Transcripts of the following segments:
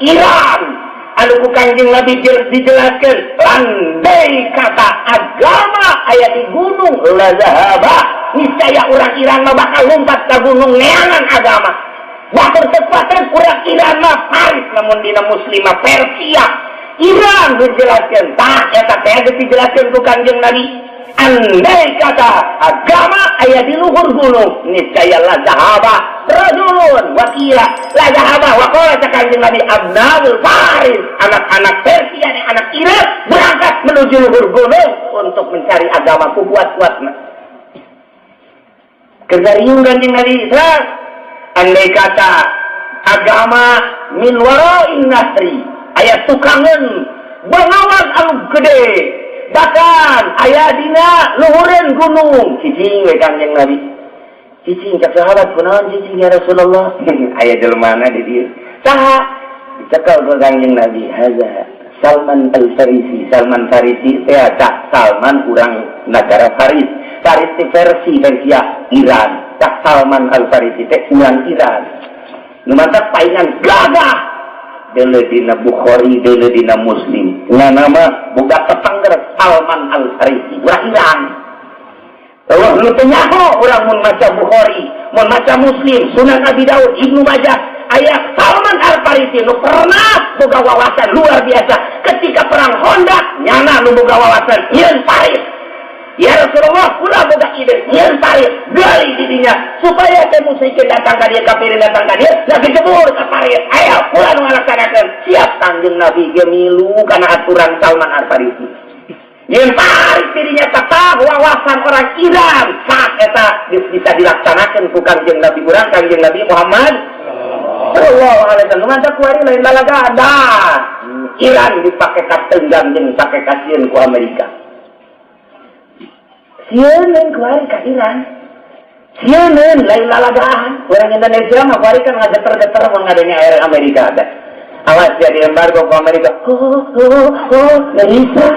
Iran anu ku Kangjeng Nabi dijelaskan, andai kata agama aya di gunung, la zahaba, niscaya orang Iran mah bakal lompat ke gunung neangan agama. Batur kekuatan urang Iran mah Faris, namun dina muslimah Persia. Iran dijelaskan, tah eta teh geus dijelaskan ku Kangjeng Nabi, andai kata agama aya di luhur gunung, niscaya la zahaba rajulun wakila la zahaba waqala, cak Kangjeng Nabi, abnaul Faris, anak-anak Persia dan anak Iran berangkat menuju luhur gunung untuk mencari agama ku kuat-kuatna. Keur Kanjeng Nabi, andai kata agama min wara'in nahri, aya tukangan bengawan anu gede, bahkan aya dina luhureun gunung, cicing we Kangjeng Nabi, cicing. Cak sahabat, "Kunaon cicing, ya Rasulullah?" "Aya jelmana di dieu." "Saha?" Dicekal ku Kangjeng Nabi, "Haza Salman Al Farisi." Salman Farisi teh cak Salman urang negara Faris. Faris teh versi Persia, Iran. Cak Salman Al Farisi teh urang Iran nu mantak paingan gagah. Deuleu dina Bukhari, deuleu dina Muslim, nama boga tetangger Salman Al Farisi urang Iran. Allah nu teu nyaho urang mun maca Bukhari, mun maca Muslim, Sunan Abi Daud, Ibnu Majah, aya Salman Al Farisi nu pernah boga wawasan luar biasa ketika perang Khandaq. Nyana nu boga wawasan nyieun parit. "Ya Rasulullah, kula boga ide nyieun parit, gali di dinya supaya teh musyrikin datang ka dieu, kafirin datang ka dieu, lagi jebur ka parit. Ayo kula nu ngalaksanakeun." Siap, Kangjeng Nabi ge milu kana aturan Salman Al Farisi. Nyieun parit dirinya, tetap wawasan orang Iran saat eta bisa dilaksanakan ku Kangjeng Nabi urang, Kangjeng Nabi Muhammad sallallahu alaihi wasallam. Mantap, kuari lain lalaga ada. Iran dipakai katenggang jeung pake kasieun ku Amerika. Sieun kuari ka Iran. Sieun, lain lalagaan. Orang Indonesia mah kuari kan ngageter-geter mun ngadenge air Amerika ada. Awas jadi embargo ku Amerika. Oh, nggak bisa.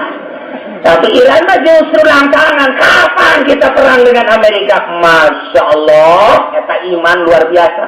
Tapi Iran mah justru lantangan. Kapan kita perang dengan Amerika? Masya Allah, eta iman luar biasa.